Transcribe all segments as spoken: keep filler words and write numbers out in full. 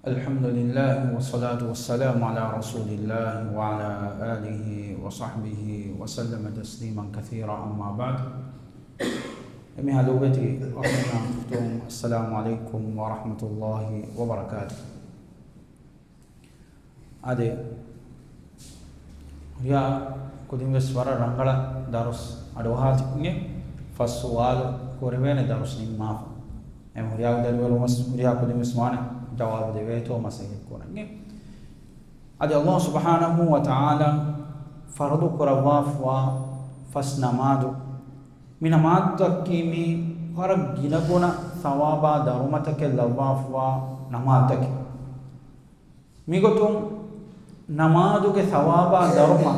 الحمد لله والصلاة والسلام على رسول الله وعلى آله وصحبه وسلم تسليما كثيرا، أما بعد. އެމީހާ ލޯބިވެތި އަޚުންނާ އުޚްތުން، السلام عليكم ورحمة الله وبركاته. އާދެ، ހުރިހާ ކުދިން ވެސް ވަރަށް ރަނގަޅަށް ދަރުސް އަޑުއަހާތި އިނގޭ. ފަސް ސުވާލު ކުރެވޭނެ ދަރުސް ނިންމާފަ. އެ ހުރިހާ ދަރިވަރުން ވެސް ހުރިހާ ކުދިން ވެސް ވާނެ ޖަވާބު ދެވޭތޯ މަސައްކަތް ކުރަން. އަދި ﷲ ސުބްޙާނަހޫ ވަތަޢާލާ ފަރުޟު ކުރައްވާފަވާ ފަސް ނަމާދު، މި ނަމާދުތަކީ މީ ވަރަށް ގިނަގުނަ ސަވާބާ ދަރުމަތަކެއް ލައްވާފަވާ ނަމާދުތަކެއް. މިގޮތުން ނަމާދުގެ ސަވާބާ ދަރުމަ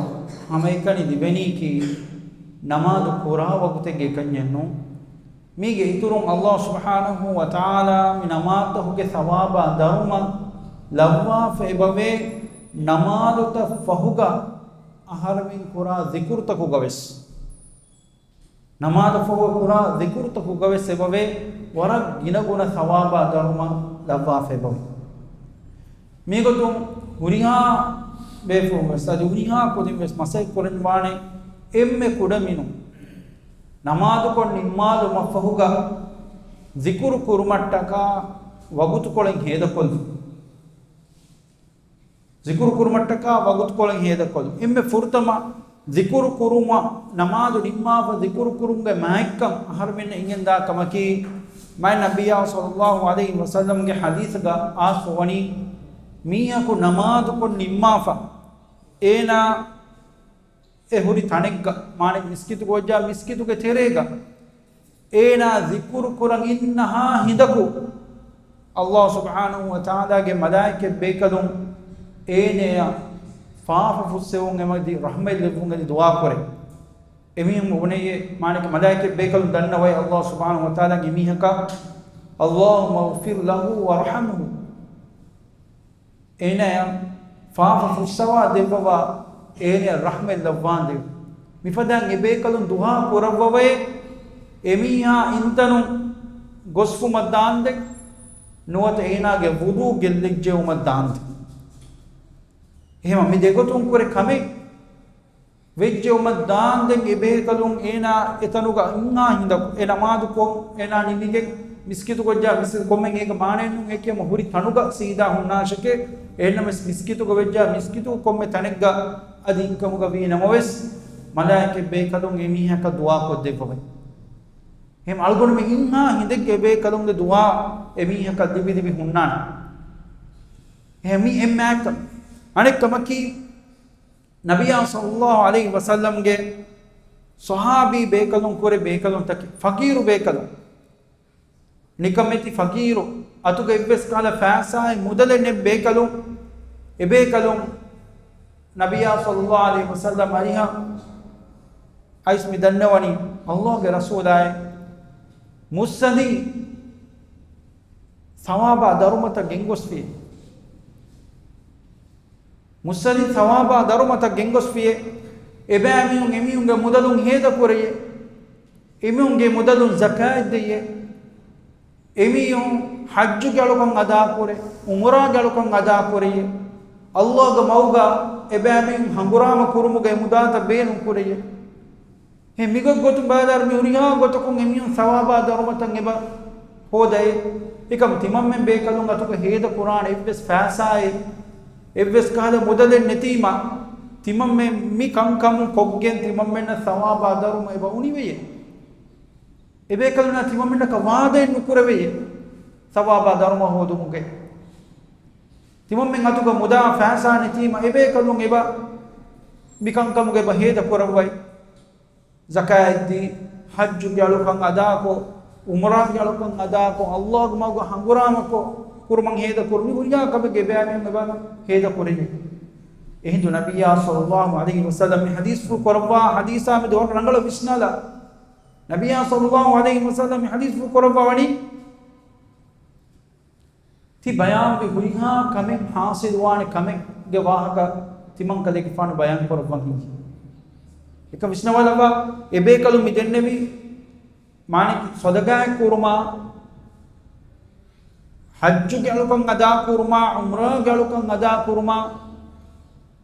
ހަމައެކަނި ލިބެނީކީ ނަމާދު ކުރާ ވަގުތެއްގެ އެކަންޏެއް ނޫން. މީގެ އިތުރުން ﷲ ސުބްޙާނަހޫ ވަތަޢާލާ މި ނަމާދުތަކުގެ ސަވާބާ ދަރުމަ ލައްވާފަ އެބަވޭ ނަމާދުތައް ފަހުގަ އަހަރެމެން ކުރާ ޒިކުރުތަކުގަ ވެސް. ނަމާދު ފަހު ކުރާ ޒިކުރުތަކުގަ ވެސް އެބަވޭ ވަރަށް ގިނަގުނަ ސަވާބާ ދަރުމަ ލައްވާފަ އެބަވޭ. މިގޮތުން ހުރިހާ ބޭފުޅުން ވެސް އަދި ހުރިހާ ކުދިން ވެސް މަސައްކަތް ކުރަން ވާނެ އެންމެ ކުޑަމިނުން ނަމާދުކޮށް ނިންމާލުމަށްފަހުގަ ޒިކުރު ކުރުމަށްޓަކާ ވަގުތުކޮޅެއް ހޭދަކޮށްލުން. ޒިކުރު ކުރުމަށްޓަކާ ވަގުތުކޮޅެއް ހޭދަކޮށްލުން. އެންމެ ފުރަތަމަ ޒިކުރު ކުރުމަށް ނަމާދު ނިންމާފަ ޒިކުރު ކުރުމުގެ މާތްކަން އަހަރުމެންނަށް އިނގެންދާ ކަމަކީ، މާތް ނަބިއްޔާ ޞައްލައްލާހު ޢަލައިހި ވަސައްލަމްގެ ޙަދީޘްގަ އާސްފަވަނީ، މީހަކު ނަމާދުކޮށް ނިންމާފަ، އޭނާ އެ ހުރި ތަނެއްގަ، މާނަ މިސްކިތުގަ ވައްޖާ މިސްކިތުގެ ތެރޭގަ، އޭނާ ޒިކުރު ކުރަން އިންނަހާ ހިނދަކު، ﷲ ސުބްޙާނަހޫ ވަތަޢާލާގެ މަލާއިކަތް ބޭކަލުން އޭނަޔަށް ފާފަ ފުއްސެވުން އެމަދި ރަޙްމަތް ލެއްވުން އެދި ދުޢާ ކުރޭ. އެމީހުން ބުނެޔޭ، މާނައަކީ މަލާއިކަތް ބޭކަލުން ދަންނަވައި ﷲ ސުބްޙާނަހޫ ވަތަޢާލާ އެމީހަކަށް، اللهم اغفر له وارحمه. އޭނަޔަށް ފާފަ ފުއްސަވާ ދެއްވަވާ، އޭނަޔަށް ރަޙްމަތް ލައްވާނދޭ. މިފަދައިން އެބޭކަލުން ދުޢާ ކުރައްވަވައޭ، އެމީހާ އިންތަނުން ގޮސްފުމަށް ދާންދެން، ނުވަތަ އޭނާގެ ވުޟޫ ގެއްލިއްޖެއުމަށް ދާންދެން. އެހެމަ މި ދެގޮތުން ކުރެ ކަމެއް ވެއްޖެއުމަށް ދާންދެން އެބޭކަލުން އޭނާ އެތަނުގަ އިންހާ ހިނދަކު، އެ ނަމާދުކޮށް އޭނާ ނިމިގެން މިސްކިތުގަ ވައްޖާ މިސްކިތު ކޮންމެ އޭގެ މާނައެއް ނޫން އެކިޔަމަ ހުރި ތަނުގަ ސީދާ ހުންނާށެކޭ. އެހެންނަމަވެސް މިސްކިތުގަ ވައްޖާ މިސްކިތު ކޮންމެ ތަނެއްގަ އަދި އިންކަމުގަ ވީ ނަމަވެސް، މަލާއިކަތް ބޭކަލުން އެމީހަކަށް ދުޢާ ކޮށްދެއްވަވައި. އެހެން އަޅުގަނޑުމެން އިންހާ ހިނދެއްގެ އެބޭކަލުންގެ ދުޢާ އެމީހަކަށް ލިބި ލިބި ހުންނާނެ. އެހެން މި އެއް މާތްކަން. އަނެއް ކަމަކީ، ނަބިއްޔާ ޞައްލައްލާހު ޢަލައިހި ވަސައްލަމްގެ ޞަޙާބީ ބޭކަލުން ކުރެ ބޭކަލުންތަކެއް، ފަޤީރު ބޭކަލުން، ނިކަމެތި ފަޤީރު، އަތުގަ އެއްވެސް ކަހަލަ ފައިސާއެއް މުދަލެއް ނެތް ބޭކަލުން، އެބޭކަލުން ނަބިއްޔާ ޞައްލައްލާހު ޢަލައިހި ވަސައްލަމް އަރިހަށް އައިސް މި ދަންނަވަނީ، ﷲގެ ރަސޫލާއޭ، މުއްސަނދި ސަވާބާ ދަރުމަތައް ގެންގޮސްފިއޭ. މުއްސަނދި ސަވާބާ ދަރުމަތައް ގެންގޮސްފިއޭ. އެބައިމީހުން އެމީހުންގެ މުދަލުން ހޭދަކުރެޔޭ. އެމީހުންގެ މުދަލުން ޒަކާތް ދެއްޔޭ. އެމީހުން ޙައްޖުގެ އަޅުކަން އަދާކުރޭ، ޢުމުރާގެ އަޅުކަން އަދާކުރެޔޭ. ﷲގެ މަގުގަ އެބައިމީހުން ހަނގުރާމަ ކުރުމުގައި މުދާތައް ބޭނުން ކުރެޔޭ. ހެ މިގޮތް ގޮތުން ބައިދާރު މި ހުރިހާ ގޮތަކުން އެމީހުން ސަވާބާ ދަރުމަތައް އެބަ ހޯދައޭ. އެކަމް ތިމަންމެން ބޭކަލުން އަތުގަ ހޭދަ ކުރާނެ އެއްވެސް ފައިސާއެއް، އެއްވެސް ކަހަލަ މުދަލެއް ނެތީމަ، ތިމަންމެން މި ކަންކަމުން ކޮށްގެން ތިމަންމެންނަށް ސަވާބާ ދަރުމަ އެބަ އުނިވެޔޭ. އެބޭކަލުންނާ ތިމަންމެންނަކަށް ވާދައެއް ނުކުރެވެޔޭ ސަވާބާ ދަރުމަ ހޯދުމުގެ. ތިމަންމެން އަތުގަ މުދާ ފައިސާ ނެތީމަ، އެބޭކަލުން އެބަ މި ކަންކަމުގަ އެބަ ހޭދަ ކުރައްވައި. ޒަކާތްދީ، ޙައްޖުގެ އަޅުކަން އަދާކޮށް، ޢުމްރާގެ އަޅުކަން އަދާކޮށް، ﷲގެ މަގުގަ ހަނގުރާމަކޮށް، ކުރުމަށް ހޭދަކުރު، މި ހުރިހާ ކަމެއްގެ ބައިމީހުން އެބަ ހޭދަކުރެއް. އެހިނދު ނަބިއްޔާ ޞައްލައްލާހު ޢަލައިހި ވަސައްލަމް މި ޙަދީޘްފުޅު ކުރައްވާ ޙަދީޘާ މެދު ވަރަށް ރަނގަޅަށް ވިސްނާލާ. ނަބިއްޔާ ޞައްލައްލާހު ޢަލައިހި ވަސައްލަމް މި ޙަދީޘްފުޅު ކުރައްވާ ވަނީ، ތި ބަޔާންވި ހުރިހާ ކަމެއް ޙާޞިލުވާނެ ކަމެއްގެ ވާހަކަ ތިމަންކަލޭގެފާނު ބަޔާން ކުރައްވަން ހިނގި. އެކަން ވިސްނަވާލައްވާ، އެބޭކަލުން މި ދެންނެވި މާނައަކީ ޞަދަޤާތް ކުރުމާ، ޙައްޖުގެ އަޅުކަން އަދާކުރުމާ، ޢުމްރާގެ އަޅުކަން އަދާކުރުމާ،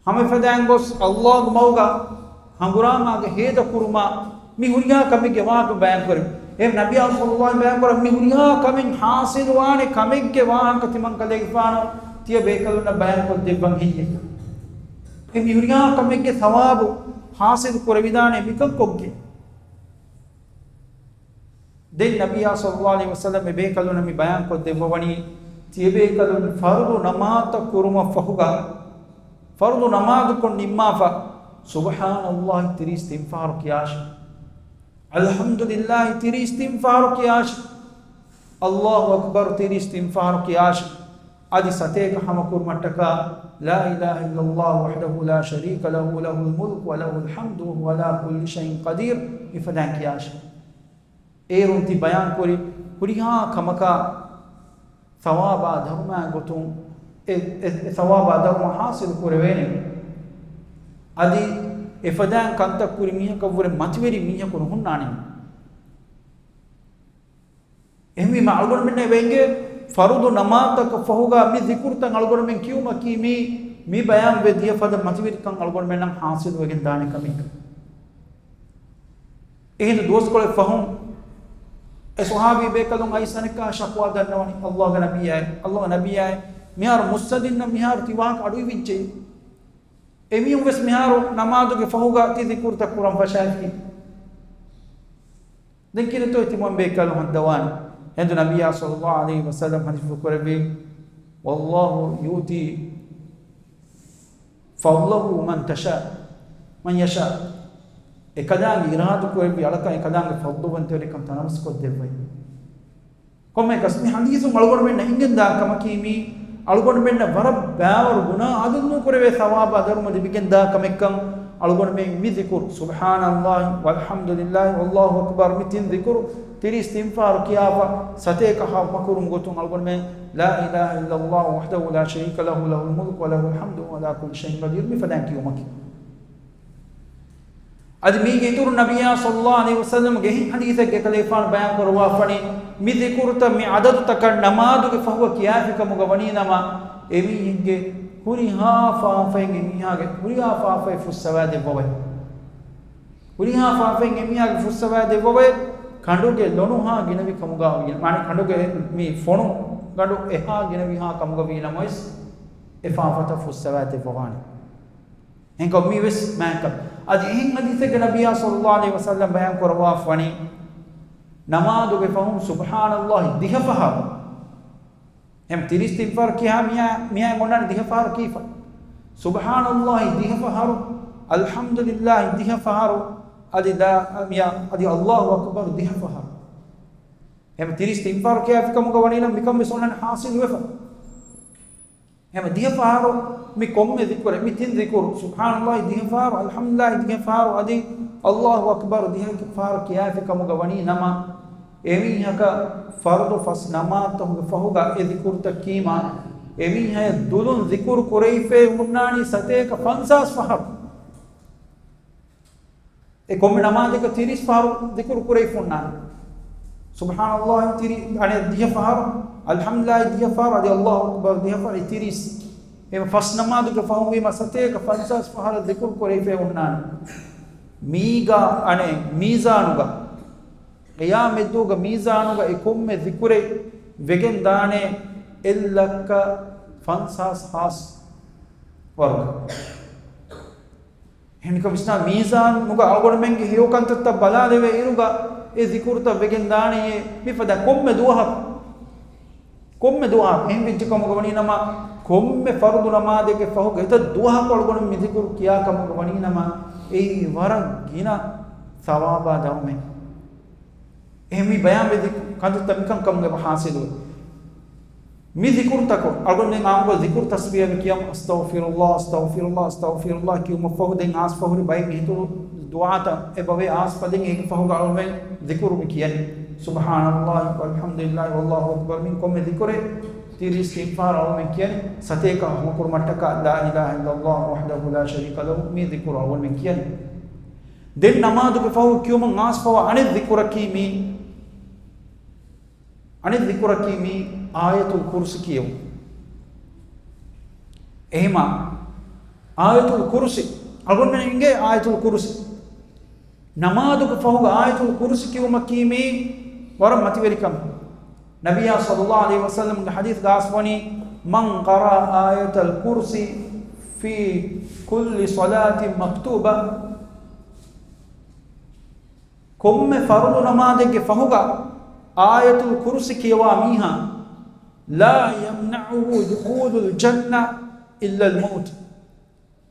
ހަމައެފަދައިން ގޮސް ﷲގެ މަގުގަ ހަނގުރާމާގަ ހޭދަކުރުމާ، މި ހުރިހާ ކަމެއްގެ ވާހަކަ ބަޔާންކުރި. އެހެން ނަބިއްޔާ ޞައްލައްލާހު ޢަލައިހި ވަސައްލަމަ ބަޔާންކުރަން މި ހުރިހާ ކަމެއް ޙާޞިލުވާނެ ކަމެއްގެ ވާހަކަ ތިމަން ކަލޭގެފާނު ތިޔަ ބޭކަލުންނަށް ބަޔާންކޮށްދެއްވަން ހެއްޔެވެ؟ އެ މި ހުރިހާ ކަމެއްގެ ޘަވާބު ޙާޞިލު ކުރެވިދާނެ މިކަން ކޮށްގެން. ދެން ނަބިއްޔާ ޞައްލައްލާހު ޢަލައިހި ވަސައްލަމަ އެ ބޭކަލުންނަށް މި ބަޔާންކޮށްދެއްވަވަނީ، ތިޔަބޭކަލުން ފަރުޟު ނަމާދުތައް ކުރުމަށް ފަހުގަ، ފަރުޟު ނަމާދުކޮށް ނިންމާފަ، ސުބްޙާނައްލާހި ތިރީސް ތިން ފަހަރު ކިޔާށި. އަލްޙަމްދުލިއްލާހި ތިރީސް ތިން ފަހަރު ކިޔާށި. އައްލާހު އަކްބަރު ތިރީސް ތިން ފަހަރު ކިޔާށި. އަދި ސަތޭކަ ހަމަކުރުމަށްޓަކާ، لا إله إلا الله وحده لا شريك له، له الملك وله الحمد وهو على كل شيء قدير، މިފަދައިން ކިޔާށި. އޭރުން ތި ބަޔާންކުރި ހުރިހާ ކަމަކާ ޘަވާބާ ދަރުމައާ ގޮތުން އެ، އެ، އެ ޘަވާބާ ދަރުމަ ޙާޞިލު ކުރެވޭނެ. އަދި އެފަދައިން ކަންތައް ކުރި މީހަކަށްވުރެ މަތިވެރި މީހަކު ނުހުންނާނެ. އެހެންވީމަ އަޅުގަނޑުމެންނަށް އެބައިނގޭ ފަރުޟު ނަމާދުތަކަށް ފަހުގަ މި ޛިކުރުތައް އަޅުގަނޑުމެން ކިޔުމަކީ މީ، މި ބަޔާންވެ ދިޔަ ފަދަ މަތިވެރިކަން އަޅުގަނޑުމެންނަށް ޙާޞިލުވެގެން ދާނެ ކަމެއް. އެހިނދު ދުވަސްކޮޅެއް ފަހުން އެ ޞަޙާބީ ބޭކަލުން އައިސް އަނެއްކާ ޝަކުވާ ދަންނަވަނީ ﷲގެ ނަބިއްޔާއޭ، ﷲގެ ނަބިއްޔާއޭ، މިހާރު މުއްސަދިންނަށް މިހާރު ތި ވާހަކަ އަޑުއިވިއްޖެ. އެމީހުން ވެސް މިހާރު ނަމާދުގެ ފަހުގަ ތި ޛިކުރުތައް ކުރަން ފަށާފި. ދެން ކިހިނެއްތޯ ތިމަން ބޭކަލުން ހަނދަވާނެ؟ އެހިނދު ނަބިއްޔާ ޞައްލައްލާހު ޢަލައިހި ވަސައްލަމަ ޙަދީޘްފުޅު ކުރެއްވި، والله يؤتي فضله من تشاء، من يشاء. އެކަލާނގެ އިރާދަ ކުރެއްވި އަޅަކަށް އެކަލާނގެ ފަޟްލުވަންތަވެރިކަން ތަނަވަސްކޮށްދެއްވައި. ކޮންމެއަކަސް މި ޙަދީޘުން އަޅުގަނޑުމެންނަށް އެނގެންދާ ކަމަކީ މީ އަޅުގަނޑުމެންނަށް ވަރަށް ބާވަރު ގުނާ އަދުން ނުކުރެވޭ ޘަވާބާ ދަރުމަ ލިބިގެންދާ ކަމެއްކަން އަޅުގަނޑުމެން މި ޛިކުރު، ސުބްޙާނައްލާހި ވަލްޙަމްދުލިއްލާހި ވައްލާހު އަކްބަރު، މި ތިން ޛިކުރު ތިރީސް ތިން ފަހަރު ކިޔާފަ، ސަތޭކަ ހަ މަކުރުން ގޮތުން އަޅުގަނޑުމެން لا إله إلا الله وحده لا شريك له، له الملك وله الحمد وهو على كل شيء قدير މިފަދައިން ކިޔުމަކީ. އަދި މީގެ އިތުރު ނަބިއްޔާ ޞައްލައްލާހު ޢަލައިހި ވަސައްލަމަ ގެހި ޙަދީޘެއްގެ ކަލޭފާނު ބަޔާން ކުރައްވާފަނީ، މި ޛިކުރުތައް މި ޢަދަދުތަކަށް ނަމާދުގެ ފަހުގަ ކިޔާފިކަމުގަ ވަނީނަމަ، އެމީހެއްގެ ހުރިހާ ފާފައެއް އެމީހާގެ ހުރިހާ ފާފައެއް ފުއްސަވާދެއްވަވައި. ހުރިހާ ފާފައެއް އެމީހާގެ ފުއްސަވާދެއްވަވައި، ކަނޑުގެ ލޮނުހާ ގިނަވި ކަމުގަ ވީ، މާނަ ކަނޑުގެ މި ފޮނު ގަނޑު އެހާ ގިނަވިހާ ކަމުގަ ވީނަމަވެސް، އެ ފާފަތައް ފުއްސަވާދެއްވަވާނެ. އެހެންކަމުން މީ ވެސް މާތްކަން. އަދި އެހެން ޙަދީޘެއްގަ ނަބިއްޔާ ޞައްލައްލާހު ޢަލައިހި ވަސައްލަމަ ބަޔާން ކުރައްވާފަވަނީ، ނަމާދުގެ ފަހުން ސުބްޙާނައްލާހި ދިހަ ފަހަރު. އެހެން ތިރީސް ތިން ފަހަރު ކިޔާ މިޔާ، މިޔާ އޮންނާނެ ދިހަ ފަހަރު ކީފަ. ސުބްޙާނައްލާހި ދިހަ ފަހަރު، އަލްޙަމްދުލިއްލާހި ދިހަ ފަހަރު، އަދި ލާ، މިޔާ، އަދި އައްލާހު އަކްބަރު ދިހަ ފަހަރު. އެހެން ތިރީސް ތިން ފަހަރު ކިޔާފިކަމުގަ ވަނީނަމަ މިކަން ވެސް އޮންނާނެ ޙާޞިލުވެފަ. އެހެން ދިހަ ފަހަރު މި ކޮންމެ ޛިކުރެއް، މި ތިން ޛިކުރު، ސުބްޙާނައްލާހި ދިހަ ފަހަރު، އަލްޙަމްދުލިއްލާހި ދިހަ ފަހަރު، އަދި އައްލާހު އަކްބަރު ދިހަ ފަހަރު ކިޔާފިކަމުގަ ވަނީ ނަމަ، އެމީހަކަށް ފަރުޟު ފަސް ނަމާދުތަކުގެ ފަހުގަ އެ ޛިކުރުތައް ކީމާ، އެމީހަޔަށް ދުލުން ޛިކުރު ކުރެވިފައި ހުންނާނީ ސަތޭކަ ފަންސާސް ފަހަރު. އެ ކޮންމެ ނަމާދަކަށް ތިރީސް ފަހަރު ޛިކުރު ކުރެވިފަ ހުންނާނެ. ސުބްޙާނައްލާހި ތިރީ، އަނެއް ދިހަ ފަހަރު، އަލްޙަމްދުލިއްލާހި ދިހަ ފަހަރު، އަދި އައްލާހު އަކްބަރު ދިހަ ފަހަރު، އެ ތިރީސް. އެ ފަސް ނަމާދުގެ ފަހުން ވީމަ ސަތޭކަ ފަންސާސް ފަހަރަށް ޛިކުރު ކުރެވިފައި ހުންނާނެ. މީގަ އަނެއް މީޒާނުގަ، ޤިޔާމަތްދުވަހުގެ މީޒާނުގަ އެ ކޮންމެ ޛިކުރެއް ވެގެން ދާނެ އެއް ލައްކަ ފަންސާސް ހާސް ވަރުގަ. އެހެންކަމުން މީޒާނުގަ އަޅުގަނޑުމެންގެ ހެޔޮ ކަންތައްތައް ބަލާލެވޭ އިރުގަ އެ ޛިކުރުތައް ވެގެން ދާނެޔޭ މިފަދަ ކޮންމެ ދުވަހަކު. ކޮންމެ ދުވަހަކު. އެހެން ވެއްޖެ ކަމުގަ ވަނީ ނަމަ، ކޮންމެ ފަރުޟު ނަމާދެއްގެ ފަހުގަ އެތައް ދުވަހަކު އަޅުގަނޑު މި ޛިކުރު ކިޔާ ކަމުގަ ވަނީ ނަމަ، އެއީ ވަރަށް ގިނަ ޘަވާބާ ދަރުމައެއް. އެހެން މި ބަޔާންވެ ދި ކަންތައްތައް މިކަންކަމުގަ ޙާޞިލުވޭ. މި ޛިކުރުތަކު، އަޅުގަނޑުމެން އާންމުކޮށް ޛިކުރު ތަސްބީޙަ ކިޔަމު، އަސްތަޣްފިރުﷲ، އަސްތަޣްފިރުﷲ، އަސްތަޣްފިރުﷲ ކިޔުމަށްފަހު ދެން އާސް ފަހުރި ބައެއް އެހިތުރު ދުޢާތައް އެބަވޭ އާސް ފަދައިން އޭގެ ފަހުގަ އަޅުމެން ޛިކުރު މި ކިޔަނީ. ސުބްޙާނައްލާހި ވަލްޙަމްދުލިއްލާހި ވައްލާހު އަކްބަރު މި ކޮންމެ ޛިކުރެއް ތިރީސް ތިން ފަހަރު އަޅުމެން ކިޔަނީ. ސަތޭކަ ހަމަކުރުމަށްޓަކާ لا إله إلا الله وحده لا شريك له މި ޛިކުރު އަޅުމެން ކިޔަނީ. ދެން ނަމާދުގެ ފަހު ކިޔުމުން އާސް ފަހު އަނެއް ޛިކުރަކީ މީ. އަނެއް ޒިކުރަކީ މި އާޔަތުލް ކުރުސި ކިޔެވުން. އެހެމާ އާޔަތުލް ކުރުސި، އަޅުގަނޑުމެން އިނގޭ އާޔަތުލް ކުރުސި. ނަމާދުގެ ފަހުގަ އާޔަތުލް ކުރުސި ކިޔުމަކީ މީ ވަރަށް މަތިވެރިކަމެއް. ނަބިއްޔާ ޞައްލައްލާހު ޢަލައިހި ވަސައްލަމްގެ ޙަދީޘްގަ އައިސްފަވަނީ، "من قرأ آية الكرسي في كل صلاة مكتوبة." ކޮންމެ ފަރުޟު ނަމާދެއްގެ ފަހުގަ އާޔަތުލް ކުރުސި ކިޔަވާ މީހާ، "لا يمنعه دخول الجنة إلا الموت."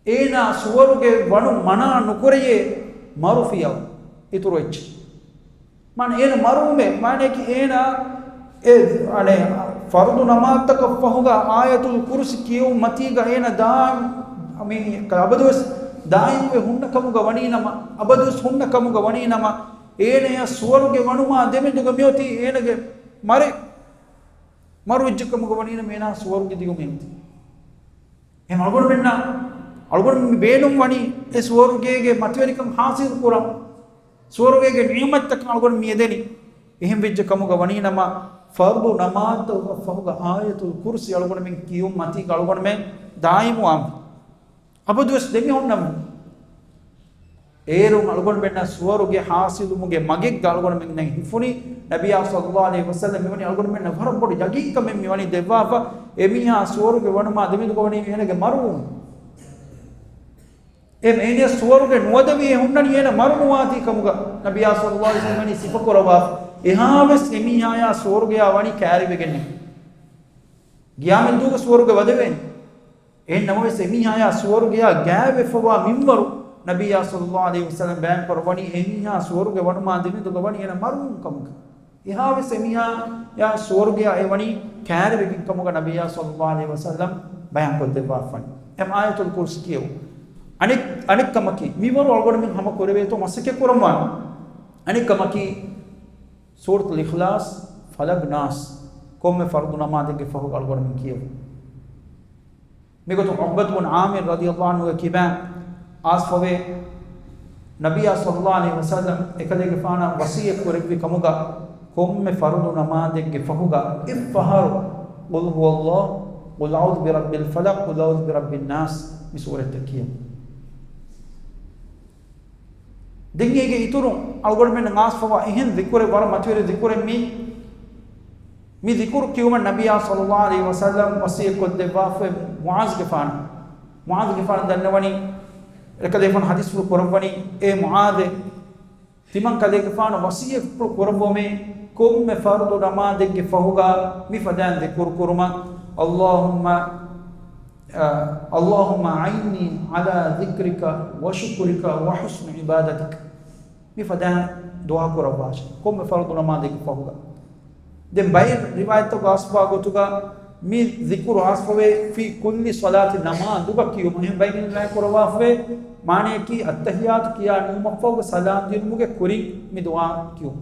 އޭނާ ސުވަރުގެ ވަނު މަނާ ނުކުރެޔޭ މަރު ފިޔަވަ އިތުރު އެއްޗެއް. މާނަ އޭނަ މަރުވުމެއް، މާނަޔަކީ އޭނާ އެ، އަނެއް، ފަރުޟު ނަމާދުތަކަށް ފަހުގަ އާޔަތުލް ކުރުސި ކިޔެވުން މަތީގަ އޭނަ ދާ، މި، އަބަދުވެސް ދާއިމުވެ ހުންނަ ކަމުގަ ވަނީ ނަމަ، އަބަދުވެސް ހުންނަ ކަމުގަ ވަނީ ނަމަ، އޭނަޔަށް ސުވަރުގެ ވަނުމާ ދެމެދުގަ މިއޮތީ އޭނަގެ މަރެއް. މަރު ވެއްޖެ ކަމުގަ ވަނީ ނަމަ އޭނާ ސުވަރުގެ ދިގު މިއޮތީ. އެހެން އަޅުގަނޑުމެންނަށް، އަޅުގަނޑު މި ބޭނުން ވަނީ އެ ސުވަރުގޭގެ މަތިވެރިކަން ޙާޞިލް ކުރަން. ސުވަރުގޭގެ ނިޢުމަތްތަކަށް އަޅުގަނޑު މި އެދެނީ. އެހެން ވެއްޖެ ކަމުގަ ވަނީ ނަމަ، ފަރުޟު ނަމާދުތަކުގެ ފަހުގަ އާޔަތުލް ކުރުސި އަޅުގަނޑުމެން ކިޔުން މަތީގަ އަޅުގަނޑުމެން ދާއިމުވާން. އަބަދުވެސް ދެމިހުންނަމު. އޭރުން އަޅުގަނޑުމެންނަށް ސުވަރުގެ ޙާޞިލުވުމުގެ މަގެއްގަ އަޅުގަނޑުމެންނަށް ހިފުނީ، ނަބިއްޔާ ޞައްލައްލާހު ޢަލައިހި ވަސައްލަމް މިވަނީ އަޅުގަނޑުމެންނަށް ވަރަށް ބޮޑު ޔަގީންކަމެއް މިވަނީ ދެއްވާފަ، އެމީހާ ސުވަރުގެ ވަނުމާ ދެމެދުގަ ވަނީ އޭނަގެ މަރުވުން. އެ އޭނަ ސުވަރުގެ ނުވަދެވިއޭ ހުންނަނީ އޭނަ މަރު ނުވާތީ ކަމުގަ ނަބިއްޔާ ޞައްލައްލާހު ޢަލައިހި ވަސައްލަމް ވަނީ ސިފަކުރައްވާފަ. އެހާވެސް އެމީހާޔާ ސުވަރުގެޔާ ވަނީ ކައިރިވެގެންނެއް. ޤިޔާމަތްދުވަހުގަ ސުވަރުގެ ވަދެވޭނެ. އެހެން ނަމަވެސް އެމީހާޔާ ސުވަރުގެޔާ ގާތްވެފަވާ މިންވަރު ނަބިއްޔާ ޞައްލައްލާހު ޢަލައިހި ވަސައްލަމް ބަޔާން ކުރައްވަނީ އެމީހާ ސުވަރުގެ ވަނުމާ ދެމެދުގަ ވަނީ އޭނަ މަރުވުން ކަމުގަ. އެހާވެސް އެމީހާޔާ ސުވަރުގެޔާ އެ ވަނީ ކައިރިވެގެން ކަމުގަ ނަބިއްޔާ ޞައްލައްލާހު ޢަލައިހި ވަސައްލަމް ބަޔާންކޮށްދެއްވާފަނީ. އެމް އާޔަތުލް ކުރުސި ކިޔެވު. އަނެއް، އަނެއް ކަމަކީ، މިވަރު އަޅުގަނޑުމެން ހަމަ ކުރެވޭތޯ މަސައްކަތް ކުރަންވާނެ. އަނެއް ކަމަކީ، ސޫރަތުލް އިޚްލާޞް، ފަލަޤް، ނާސް ކޮންމެ ފަރުޟު ނަމާދެއްގެ ފަހުގަ އަޅުގަނޑުމެން ކިޔެވުން. މިގޮތުން ޢުޤްބަތު ބުން ޢާމިރު ރަޟިޔައްލާހު ޢަންހުގެ ކިބައިން އާސްފަވޭ، ނަބިއްޔާ ޞައްލައްލާހު ޢަލައިހި ވަސައްލަމް އެކަލޭގެފާނަށް ވަޞިއްޔަތް ކުރެއްވި ކަމުގަ ކޮންމެ ފަރުޟު ނަމާދެއްގެ ފަހުގަ އެއްފަހަރު ޤުލް ހުވައްލާހު، ޤުލް އަޢޫޛު ބިރައްބިލް ފަލަޤް، ޤުލް އަޢޫޛު ބިރައްބިން ނާސް މި ސޫރަތްތައް ކިޔަން. ދެން އޭގެ އިތުރުން އަޅުގަނޑުމެން އާސްފަވާ އެހެން ޒިކުރެއް ވަރަށް މަތިވެރި ޒިކުރެއް މީ. މި ޒިކުރު ކިޔުމަށް ނަބިއްޔާ ޞައްލައްލާހު ޢަލައިހި ވަސައްލަމް ވަޞިއްޔަތް ކޮށްދެއްވާފައި މުޢާޛުގެފާނަށް. މުޢާޛުގެފާނު ދަންނަވަނީ، އެކަލޭގެފާނު ޙަދީޘްފުޅު ކުރައްވަނީ، އޭ މުޢާޛޭ، ތިމަން ކަލޭގެފާނު ވަޞިއްޔަތްފުޅު ކުރައްވަމޭ، ކޮންމެ ފަރުޟު ނަމާދެއްގެ ފަހުގަ މި ފަދައިން ޒިކުރު ކުރުމަށް، اللهم، اللهم أعني على ذكرك وشكرك وحسن عبادتك. މި ފަދައިން ދުޢާ ކުރައްވާށެ، ކޮންމެ ފަރުޟު ނަމާދެއްގެ ފަހުގަ. ދެން ބައެއް ރިވާޔަތްތަކުގަ އައިސްފަވާ ގޮތުގަ މި ޒިކުރު އައިސްފަވޭ، في كل صلاة، ނަމާދުގަ ކިޔުމަށް. އެހެން ބައެއް ރިވާޔަތް ކުރައްވާފަވޭ، މާނަޔަކީ އައްތަޙިއްޔާތު ކިޔާ ނިމުމަށްފަހުގަ ސަލާމް ދިނުމުގެ ކުރިން މި ދުޢާ ކިޔުން.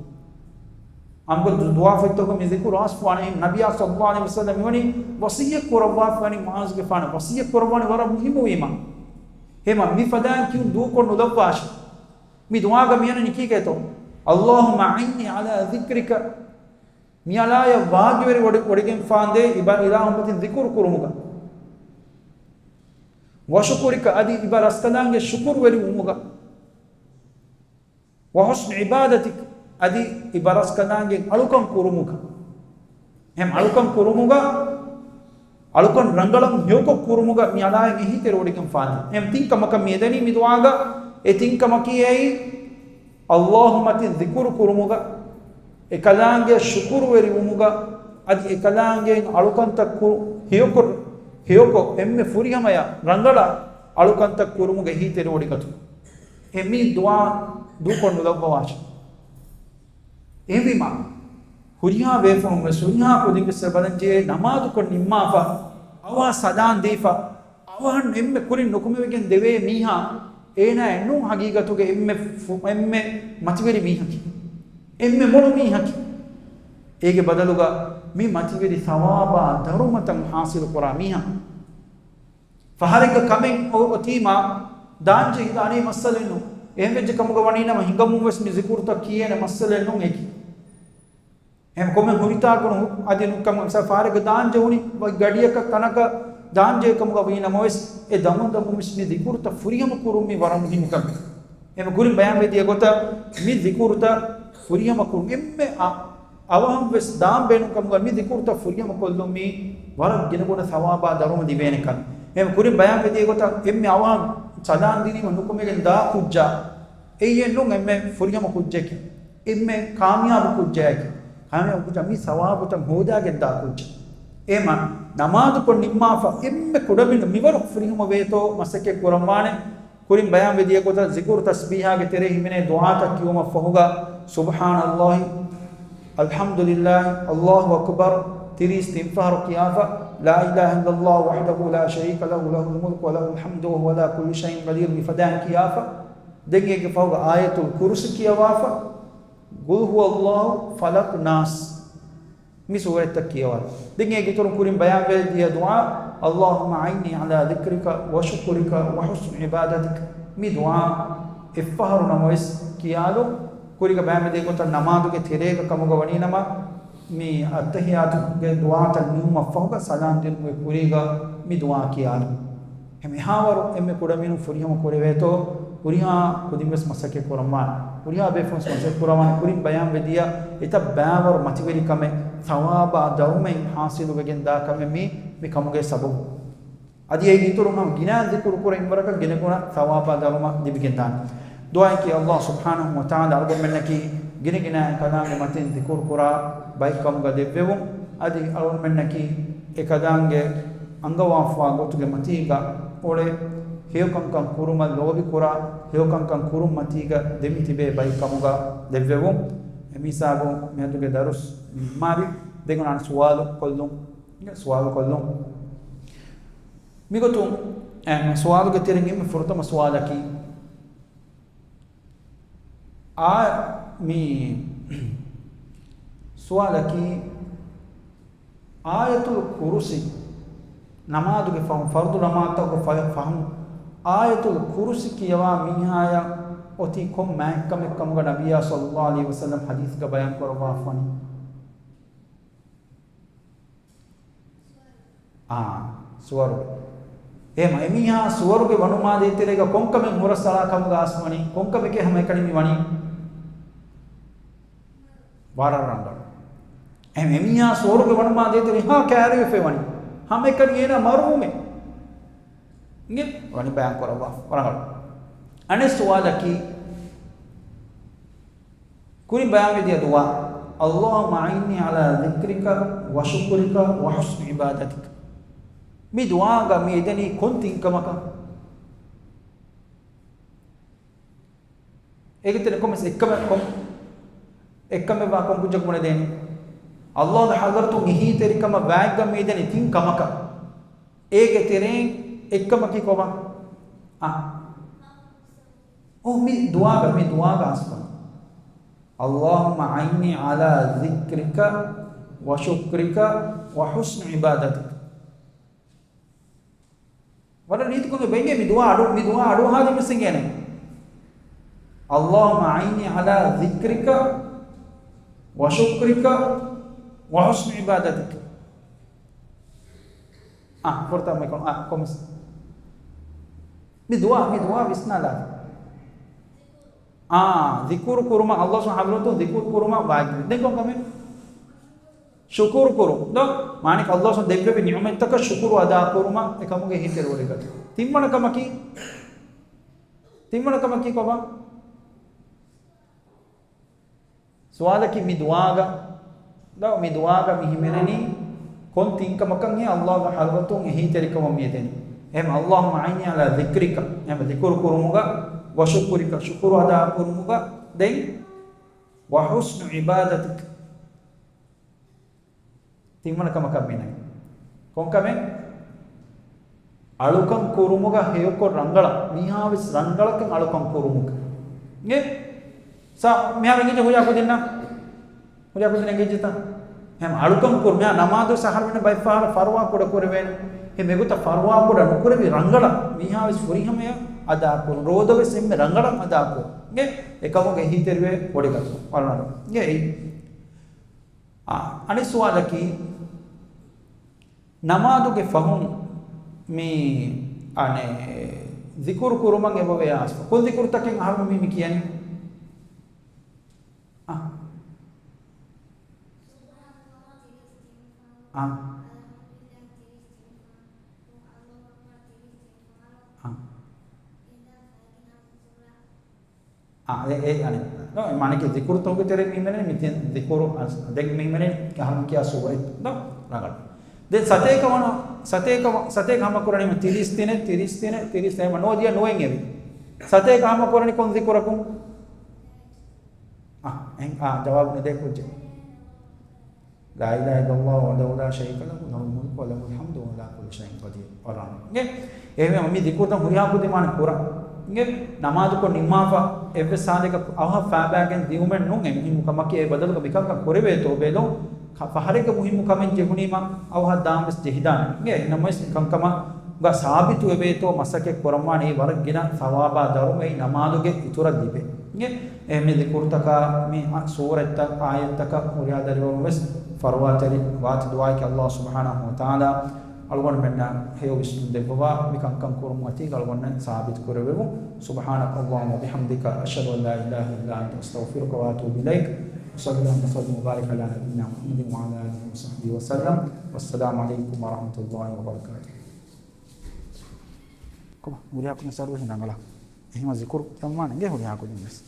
އަންގަ ދު-، ދުޢާފޮތްތަކުގަ މި ޒިކުރު އައިސްފަވާނެ. ނަބިއްޔާ ޞައްލައްލާހު ޢަލައިހި ވަސައްލަމް މިވަނީ ވަޞިއްޔަތް ކުރައްވާފަވަނީ މުޢާޛުގެފާނަށް. ވަޞިއްޔަތް ކުރައްވާނީ ވަރަށް މުހިއްމުވީމަ. ހޭމަ މި ފަދައިން ކިޔުން ދޫކޮށް ނުލައްވާށެ. މި ދުޢާގަ މިއަންނަނީ ކީކޭތޯ؟ اللهم أعني على ذكرك، މިއަޅާޔަށް ވާގިވެރި ވޮޑި-، ވޮޑިގެންފާނދޭ އިބަ-، އިލާހު މަތިން ޒިކުރު ކުރުމުގަ. وشكرك، އަދި އިބަ ރަސްކަލާނގެ ޝުކުރުވެރިވުމުގަ. وحسن عبادتك، އަދި އިބަ ރަސްކަލާނގެ އަޅުކަން ކުރުމުގަ. އެހެން އަޅުކަން ކުރުމުގަ، އަޅުކަން ރަނގަޅަށް ހެޔޮކޮށް ކުރުމުގަ މި އަޅާއަށް އެހީތެރިވޮޑިގެންފާނެ. އެހެން ތިން ކަމަކަށް މި އެދެނީ މި ދުޢާގަ. އެ ތިން ކަމަކީ އެއީ، އައްލާހު މަތިން ޒިކުރު ކުރުމުގަ، އެކަލާނގެ ޝުކުރުވެރިވުމުގަ، އަދި އެކަލާނގެ އަޅުކަންތައް ކުރު-، ހެޔޮކޮށް، ހެޔޮކޮށް އެންމެ ފުރިހަމަޔަށް ރަނގަޅަށް އަޅުކަންތައް ކުރުމުގަ އެހީތެރިވޮޑިގަތުން. އެ މި ދުޢާ ދޫކޮށް ނުލައްވަވާށެ. އެހެންވީމާ، ހުރިހާ ބޭފުޅުން ވެސް، ހުރިހާ ކުދިން ވެސް ބަލަންޖެހޭ، ނަމާދުކޮށް ނިންމާފަ، އަވަހަށް ސަލާން ދީފަ، އަވަހަށް އެންމެ ކުރިން ނުކުމެވިގެން ދެވޭ މީހާ، އޭނާއެއް ނޫން ހަގީގަތުގަ އެންމެ ފު-، އެންމެ މަތިވެރި މީހަކީ. އެންމެ މޮޅު މީހަކީ. އޭގެ ބަދަލުގަ މި މަތިވެރި ޘަވާބާ ދަރުމަތައް ޙާޞިލު ކުރާ މީހާ. ފަހަރެއްގަ ކަމެއް އޮ-، އޮތީމާ ދާންޖެހިދާނީ މައްސަލައެއް ނޫން. އެހެން ވެއްޖެ ކަމުގަ ވަނީ ނަމަ ހިނގަމުން ވެސް މި ޒިކުރުތައް ކިޔޭނެ މައްސަލައެއް ނޫން އެކި. އެހެން ކޮންމެ ހުރިތާކުން އަދި ނުކަމަށް މިސާ ފާރެއްގަ ދާން ޖެހުނީ، ވަ-، ގަޑިއަކަށް ތަނަކަށް ދާން ޖެހޭ ކަމުގަ ވީ ނަމަވެސް، އެ ދަމުން ދަމުން ވެސް މި ޒިކުރުތައް ފުރިހަމަ ކުރުން މީ ވަރަށް މުހިންމު ކަމެއް. އެހެން ކުރިން ބަޔާންވެދިޔަ ގޮތަށް މި ޒިކުރުތައް ފުރިހަމަ ކުރުން އެންމެ އަ-، އަވަހަށް ވެސް ދާން ބޭނުން ކަމުގަ މި ޒިކުރުތައް ފުރިހަމަ ކޮށްލުން މީ ވަރަށް ގިނަގުނަ ސަވާބާ ދަރުމަ ލިބޭނެ ކަން. އެހެން ކުރިން ބަޔާންވެދިޔަ ގޮތަށް އެންމެ އަވަހަށް ސަލާން ދިނީމަ ނުކުމެގެން ދާ ކުއްޖާ އެއްޔެއް ނޫން އެންމެ ފުރިހަމަ ކުއްޖަކީ، އެންމެ ކާމިޔާބު ކުއްޖައަކީ. ކާމިޔާބު ކުއްޖާ މި ސަވާބުތައް ހޯދާގެން ދާ ކުއްޖެއް. އެހެން ނަމާދުކޮށް ނިންމާފަ އެންމެ ކުޑަމިނުން މިވަރު ފުރިހަމަ ވޭތޯ މަސައްކަތް ކުރަންވާނެ. ކުރިން ބަޔާންވެދިޔަ ގޮތަށް ޒިކުރު ތަސްބީހާގެ ތެރޭ ހިމެނޭ ދުޢާތައް ކިޔުމަށް ފަހުގަ، سبحان الله، الحمد لله، الله أكبر، ތިރީސް ތިން ފަހަރު ކިޔާފަ، لا إله إلا الله وحده لا شريك له، له الملك وله الحمد وهو على كل شيء قدير، މިފަދައިން ކިޔާފަ، ދެން އޭގެ ފަހުގަ އާޔަތުލް ކުރުސި ކިޔަވާފަ، قل هو الله، ފަލަކު، ނާސް، މި ސޫރަތްތައް ކިޔަވާ. ދެން އޭގެ އިތުރުން ކުރިން ބަޔާންވެ ދިޔަ ދުޢާ، اللهم أعني على ذكرك وشكرك وحسن عبادتك، މި ދުޢާ އެއްފަހަރު ނަމަވެސް ކިޔާލުން. ކުރީގަ ބަޔާންވެދިޔަ ގޮތަށް ނަމާދުގެ ތެރޭގަ ކަމުގަ ވަނީނަމަ، މި އައްތަހިޔާތުގެ ދުޢާތައް ނިމުމަށްފަހުގަ ސަލާމް ދިނުމުގެ ކުރީގަ މި ދުޢާ ކިޔާލުން. އެހެން އެހާވަރު އެންމެ ކުޑަމިނުން ފުރިހަމަ ކުރެވޭތޯ، ހުރިހާ ކުދިން ވެސް މަސައްކަތް ކުރަންވާނެ. ހުރިހާ ބޭފުޅުން ވެސް މަސައްކަތް ކުރަންވާނެ. ކުރިން ބަޔާންވެ ދިޔަ އެތައް ބައިވަރު މަތިވެރި ކަމެއް، ސަވާބާ ދަރުމައެއް ހާސިލުވެގެން ދާ ކަމެއް މީ، މި ކަމުގެ ސަބަބު. އަދި އޭގެ އިތުރުން ހަމަ ގިނަ ޒިކުރު ކުރެ އިންވަރަކަށް ގިނަގުނަ ސަވާބާ ދަރުމަ ލިބިގެން ދާނެ. ދުޢާއަކީ ﷲ ސުބްޙާނަހޫ ވަތަޢާލާ އަޅުގަނޑުމެންނަކީ ގިނަގިނައިން ކަލާނގެ މަތިން ޒިކުރު ކުރާ ބައެއް ކަމުގަ ދެއްވެވުން. އަދި އަޅުގަނޑުމެންނަކީ އެ ކަލާނގެ އަންގަވާފާ ގޮތުގެ މަތީގަ އުޅެ ހެޔޮކަންކަން ކުރުމަށް ލޯބި ކުރާ، ހެޔޮކަންކަން ކުރުން މަތީގަ ދެމި ތިބޭ ބައެއް ކަމުގަ ދެއްވެވުން. އެމީސާބު މިއަދުގެ ދަރުސް ނިންމާލި. ދެން އަންނަ ސުވާލު ކޮށްލުން. ސުވާލު ކޮށްލުން. މިގޮތުން، އެ، ސުވާލުގެ ތެރެއިން އެންމެ ފުރަތަމަ ސުވާލަކީ، އާ، މި ސުވާލަކީ، އާޔަތުލް ކުރުސި ނަމާދުގެ ފަހުން، ފަރުޟު ނަމާދުތަކުގެ ފަ-، ފަހުން އާޔަތުލް ކުރުސި ކިޔަވާ މީހާޔަށް އޮތީ ކޮން މާތްކަމެއް ކަމުގަ ނަބިއްޔާ ޞައްލައްލާހު ޢަލައިހި ވަސައްލަމް ޙަދީޘްގަ ބަޔާން ކުރައްވާފަވަނީ؟ އާ، ސުވަރުގެ. އެހެމަ އެމީހާ ސުވަރުގެ ވަނުމާ ދޭތެރޭގަ ކޮންކަމެއް ހުރަސްއަޅާ ކަމުގަ އައިސްވަނީ؟ ކޮންކަމެކޭ ހަމައެކަނި މި ވަނީ؟ ވަރަށް ރަނގަޅު. އެހެމަ އެމީހާ ސުވަރުގެ ވަނުމާ ދޭތެރޭ ހާ ކައިރިވެފައި ވަނީ؟ ހަމައެކަނި އޭނާ މަރުހޫމެއް. އިނގޭ؟ ވަނީ ބަޔާން ކުރައްވާ. ވަރަށް ރަނގަޅު. އަނެއް ސުވާލަކީ، ކުރިން ބަޔާންވެދިޔަ ދުޢާ، اللهم أعني على ذكرك وشكرك وحسن عبادتك. މި ދުޢާގަ މި އެދެނީ ކޮން ތިން ކަމަކަށް؟ އޭގެ ތެރެ ކޮންމެސް އެއްކަމެއް ކޮން، އެއްކަމެއް ވާ ކޮން ކުއްޖަކު ބުނެދޭނެ؟ ﷲގެ ޙަޟްރަތުން އެހީތެރިކަމަށް ވާތްގަ މި އެދެނީ ތިން ކަމަކަށް. އޭގެ ތެރެއިން އެއްކަމަކީ ކޮބާ؟ އާ. އޯ، މި ދުޢާގަ، މި ދުޢާގަ އަސްލު. اللهم أعني على ذكرك وشكرك وحسن عبادتك. ވަރަށް ރީތިކޮށް ބެނގޭ މި ދުޢާ އަޑު، މި ދުޢާ އަޑުއަހާލި މިސް އިނގޭނެ. اللهم أعني على ذكرك وشكرك وحسن عبادتك. އާ، ފުރަތަމަ ކޮން، އާ، ކޮންމެސް. މި ދުޢާ، މި ދުޢާ ވިސްނާލާ. އާ، ޒިކުރު ކުރުމަށް، ﷲ ސުބްޙާނަހޫ ވަތަޢާލާ ދުޢާ ދެން ކޮން ކަމެއް؟ ޝުކުރު ކުރުން. ދޯ؟ މާނައަކީ ﷲ ސުބްޙާނަހޫ ދެއްވެވި ނިޢުމަތްތަކަށް ޝުކުރު އަދާ ކުރުމަށް އެކަމުގެ އެހީތެރިވެވޮޑިގަތުން. ތިންވަނަ ކަމަކީ، ތިންވަނަ ކަމަކީ ކޮބާ؟ ސުވާލަކީ މި ދުޢާގަ، ދޯ؟ މި ދުޢާގަ މި ހިމެނެނީ ކޮން ތިން ކަމަކަށްހޭ؟ ﷲގެ ޙަޟްރަތުން އެހީތެރިކަމަށް މި އެދެނީ. އެހެން، اللهم أعني على ذكرك، އެހެން ޒިކުރު ކުރުމުގަ، وشكرك، ޝުކުރު އަދާ ކުރުމުގަ، ދެން، وحسن عبادتك، ތިންވަނަ ކަމަކަށް މި ނަގީ. ކޮންކަމެއް؟ އަޅުކަން ކުރުމުގަ ހެޔޮކޮށް ރަނގަޅަށް، މީހާވެސް ރަނގަޅަކަށް އަޅުކަން ކުރުމުގަ. އިނގޭ؟ ސާ، މިހާރު އެނގިއްޖެ ހުރިހާ ކުދިންނަށް؟ ހުރިހާ ކުދިންނަށް އެނގިއްޖެތަ؟ އެހެން އަޅުކަން ކުރު، މިހާ ނަމާދު ސަހަރު ވެންނަ ބައެއް ފަހަރަށް ފަރުވާ ކުޑަ ކުރެވޭނެ. އެހެން އެގޮތަށް ފަރުވާ ކުޑަ ނުކުރެވި ރަނގަޅަށް މީހާވެސް ފުރިހަމަޔަށް އަދާ ކުރުން. ރޯދަވެސް އެންމެ ރަނގަޅަށް އަދާ ކުރުން. އިނގޭ؟ އެކަމުގެ އެހީތެރިވެ ވޮޑިގަތު. ވަރަށް ރަނގަޅު. އިނގޭ؟ އާ، އަނެއް ސުވާލަކީ، ނަމާދުގެ ފަހުން މި އަނެއް ޒިކުރު ކުރުމަށް އެބަވޭ އާސްފަ. ކޮން ޒިކުރުތަކެއް އަހަރުމެން މި، މި ކިޔަނީ؟ އާ. އާ. އާ. އާ، އެ، އެ، އަނެއް. ނޯ، މާނައަކީ ޒިކުރުތަކުގެ ތެރެއިން މި ހިމެނެނީ، މި ތި-، ޒިކުރު، އަ، ދެން މި ހިމެނެނީ އަހަރުމެން ކިޔާ ސޫރަތް ދޯ ރަނގަޅު. ދެން ސަތޭކަ ވަނަ، ސަތޭކަ ވަ-، ސަތޭކަ ހަމަ ކުރަނީ މި ތިރީސް ތިނެއް، ތިރީސް ތިނެއް، ތިރީސް ތިނެއް ނޯ ދިޔަ ނުވެން އެވި. ސަތޭކަ ހަމަ ކުރަނީ ކޮން ޒިކުރަކުން؟ އާ، އެހެން، އާ، ޖަވާބު ނުދޭ ކުއްޖެއް. لا إله إلا الله وحده لا شريك له، له الملك وله الحمد وهو على كل شيء قدير. އެހެންވީމަ މި ޒިކުރުތައް ހުރިހާ ކުދިން މާނަ ކުރަން. އިނގޭ، ނަމާދުކޮށް ނިންމާފަ އެއްވެސް ހާލެއްގަ އަވަހަށް ފާބާގެން ދިއުމެއް ނޫން. އެ މުހިއްމު ކަމަކީ އެ ބަދަލުގަ މިކަންކަން ކުރެވޭތޯ ބެލުން. ކަ-، ފަހަރެއްގަ މުހިއްމު ކަމެއް ޖެހުނީމަ އަވަހަށް ދާން ވެސް ޖެހިދާނެ. އިނގޭ، އެހެންނަމަވެސް މިކަންކަމަށް ގަ ސާބިތު ވެވޭތޯ މަސައްކަތް ކުރަންވާނީ ވަރަށް ގިނަ ސަވާބާ ދަރުމައެއް ނަމާދުގެ އިތުރަށް ލިބޭ. އިނގޭ، އެ މި ޒިކުރުތަކާ، މި އަ-، ސޫރަތްތައް، އާޔަތްތަކަށް ހުރިހާ ދަރިވަރުން ވެސް ފަރުވާތެރި ވާތި ދުޢާއެކޭ. އައްލާހު ސުބްޙާނަހު ވަތަޢާލާ އަޅުގަނޑުމެންނަށް ހެޔޮ ވިސްނުން ދެއްވަވާ، މި ކަންކަން ކުރުމުގަ ތީގަ އަޅުގަނޑުމެން ސާބިތު ކުރެވެވުން. سبحانك اللهم وبحمدك، أشهد أن لا إله إلا أنت، أستغفرك وأتوب إليك. وصلى اللهم وسلم وبارك على نبينا محمد وعلى آله وصحبه وسلم. والسلام عليكم ورحمة الله وبركاته. ކޮބާ، ހުރިހާ ކުދިން ސަރުވެހި ރަނގަޅަށް. އެހެންވީމަ ޒިކުރު ކިޔަންވާނެ އިނގޭ ހުރިހާ ކުދިން ވެސް.